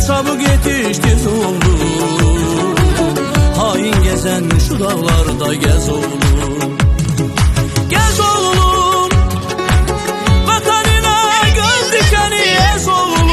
Çabuk yetişti oğlum. Hain gezen şu dağlarda gez oğlum. Gez oğlum. Vatanına göz dikeni ez oğlum.